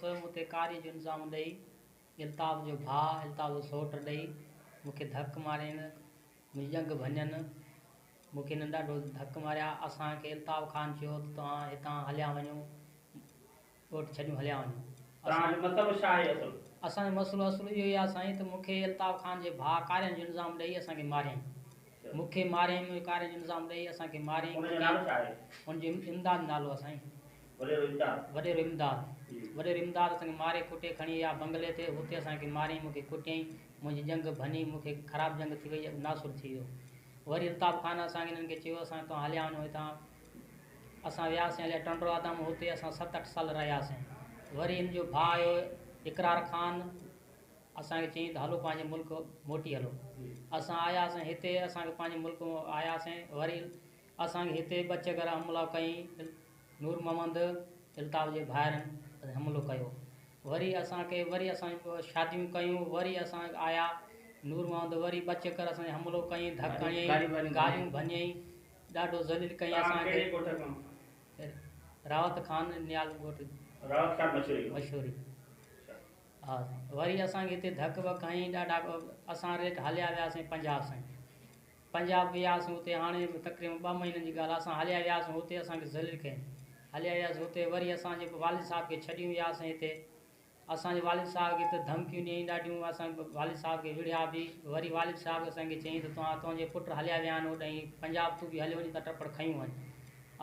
هوس، مون تي ڪاري جو الزام ڏئي، الطاف جو ڀاء، الطاف جو سئوٽ ڏئي، مون کي ڌڪ مارين، منهنجي ڄنگهه ڀڃن، مون کي هنن ڏاڍو ڌڪ ماريا. اسان کي الطاف خان چيو ته توهان هتان هليا وڃو، ڳوٺ ڇڏيون هليا وڃو. توهان جو مسئلو ڇا آهي اصل؟ اسان جو مسئلو اصل اهو ئي آهي سائين ته مون کي الطاف خان جي ڀاء ڪارين جو الزام ڏئي اسان کي ماريائين. مون کي ماريائين، منهنجي ڪارين جو الزام ڏئي اسان کي ماريائين. ان جو نالو ڇا آهي؟ ان جو امداد نالو آهي سائين. وڏيرو امداد. وڏيرو امداد. وڏيرو امداد اسان کي ماري ڪٽي کڻي ويا بنگلي تي، اتي اسان کي ماريائين، مون کي ڪٽيائين، منهنجي ڄنگهه ڀڃي، مون کي خراب ڄنگهه ٿي وئي، ناسور ٿي ويو. وري الطاف خان اسان کي انهن کي چيو اسان توهان هليا وڃو هتان. اسان وياسين هليا ٽنڊو آدم، اتي اسان ست اٺ سال رهياسين. وري ان جو ڀاء آيو اقرار خان، اسان کي چيائين ته هلو پنهنجي ملڪ موٽي هلو. اسان آياسين هتي، اسان کي پنهنجي ملڪ آياسين، وري اسان کي هتي ٻه چڪر حملو ڪيائين، نور محمد الطاف جي ڀائرن حملو ڪيو. وري اسان کي وري اسان شاديون ڪيون، وري اسان آيا نور محمد وري ٻه چڪر اسان تي حملو ڪيائين، ڌڪ هنيائين، گاريون ڀڃيائين، ڏاڍو ذليل ڪيائين توهان اسان کي. ڪهڙي ڳوٺ کان؟ راوت خان نياز ڳوٺ. راوت خان مشوري. مشوري. ها وري اسان کي هتي ڌڪ وڪ هنئي ڏاڍا، اسان ريٽ هليا وياسين پنجاب سائين. پنجاب وياسين اتي هاڻي تقريبن ٻه مهينن جي ڳالهه آهي، اسان هليا وياسين اتي اسان کي ذليل ڪيائين. هليا وياسين اتي وري اسان جي والد صاحب کي ڇڏيون وياسين هتي. اسان جي والد صاحب کي ته ڌمڪيون ڏنائين ڏاڍيون، اسان والد صاحب کي وڙهيا به. وري والد صاحب اسان کي چيائين ته توهان تنهنجي پٽ هليا ويا آهن اوڏانهن پنجاب، تون به هليو وڃ ته ٽپڙ کنيون وڃ.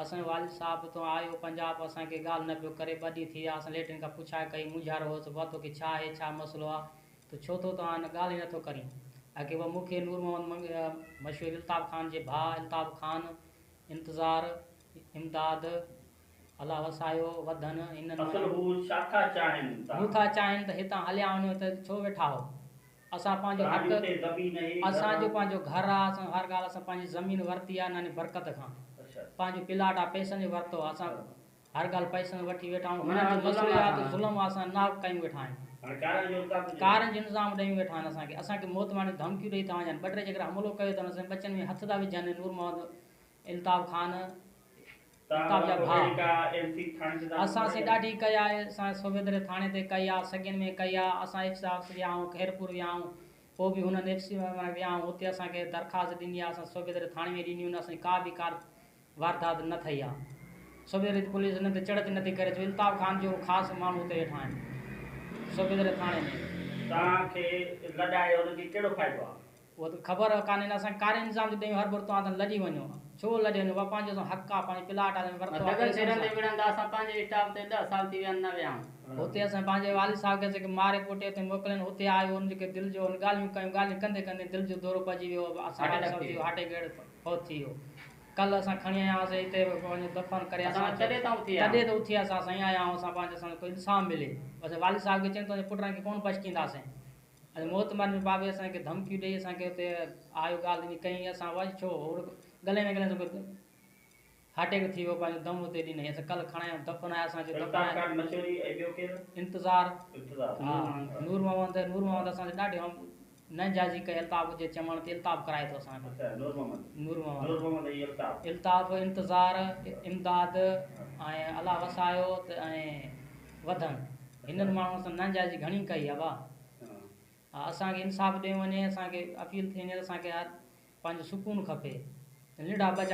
اسان جو والد صاحب اتان آيو پنجاب، اسان کي ڳالهه نه پيو ڪري، ٻه ڏينهن ٿي ويا، اسان ليٽن کان پڇا ڪئي، مونجهارو هوس، بابا توکي ڇا آهي، ڇا مسئلو آهي، ته ڇو ٿو توهان ڳالهه ئي نٿو ڪرين. اڳي به مون کي نور محمد مشهور الطاف خان جي ڀاء الطاف خان، انتظار، امداد، الله وسايو، وڌن، هنن اصل هو ڇا ٿا چاهين ته؟ هو ٿا چاهين ته هتان هليا وڃو ته ڇو ويٺا هو؟ اسان پنهنجو حق، اسان جو پنهنجو گهر آ، اسان هر ڳالهه اسان پنهنجي زمين ورتي آ ناني برڪت کان، پنهنجو پلاٽ آ پئسن جو ورتو آ، اسان هر ڳالهه پئسن وٺي ويٺا آهيون، هنن جو مسئلو اهو آ ته ظلم آ، اسان ناحق ڪيون ويٺا آهيون، ڪارن جو انتظام ڏيون ويٺا آهن اسان کي، اسان کي موت مارڻ جون ڌمڪيون ڏئي ٿا وڃن، ٻه ٽي جيڪر حملو ڪيو ته اسان جي ٻچن ۾ هٿ ٿا وجهن، نور محمد الطاف خان الطاف جا ڀاء اسان سين ڏاڍي ڪئي آهي، اسان صوبيدري ٿاڻي تي ڪئي آ، سڳين ۾ ڪئي آ، اسان ايف سي آفيس ويا آهيون، خيرپور ويا آهيون، پوء به هنن ايف سي ۾ ويا آهيون، اتي اسان کي درخواست ڏني آ، اسان صوبيدري ٿاڻي ۾ ڏنيون آهن، اسان جي ڪا به ڪار واردات نه ٿئي آ. صوبيدري جي پوليس هنن تي چڙهت نٿي ڪري، ڇو الطاف خان جو خاص ماڻهو اتي ويٺا آهن صوبيدري ٿاڻي ۾. توهان کي لڏائي ان کي ڪهڙو فائدو آ؟ اها ته خبر ڪانهي نه اسان کي ڪاري انتظام جو ڏيون هرڀر توهان ته لڏي وڃو ڇو لڏي وڃو بابا پنهنجو اسان حق آ پنهنجو پلاٽ آ ورتو آ دڳل پئسن سرن تي سان. وڙهندا اسان پنهنجي اسٽاف تي ڏهه سال ٿي ويا آهن نه ويا آهيون. هتي اسان پنهنجي والد صاحب کي اسان کي ماري ڪٽي اتي موڪلين هتي آيو ان جيڪي دل جو هن ڳالهيون ڪيون ڳالهيون ڪندي ڪندي دل جو دورو پئجي ويو اسان هارٽ والد اٽيڪ صاحب ٿي ٿي ويو ويو. هارٽ اٽيڪ فوت ٿي ويو ڪلهه اسان کڻي آيا هئاسين هتي پنهنجو دفن ڪري اسان اسان تڏهن تان اٿي آيا تڏهن ته اٿي اسان سائين آيا آهيون اسان پنهنجو اسان کي ڪوئي انصاف ملي اسان والد صاحب کي چيون تنهنجي پٽن کي ڪونه بخشينداسين ۽ موت مارڻ ۾ بابي اسان کي ڌمڪيون ڏئي اسان کي اتي آيو ڳالهه ڏني ڪئين اسان وڃ ڇو ڳلي ۾ ڳلي ۾ هارٽ اٽيڪ ٿي ويو پنهنجو دم اتي ڏنائين اسان ڪلهه کڻايو دفنايا اسان جو دفنايا انتظار ها نور محمد نور محمد اسان جي ڏاڍي ناانجازي ڪئي الطاف جي چوڻ تي الطاف ڪرائي ٿو اسان کان نور محمد الطاف انتظار امداد ۽ الله وسايو ۽ وڌن هنن ماڻهن سان ناانجازي گهڻي ڪئي آ ڀا اسان کي انصاف ڏنو وڃي اسان کي اپيل ٿي وڃي اسان کي پنهنجو سڪون کپي ننڍا ٻچا.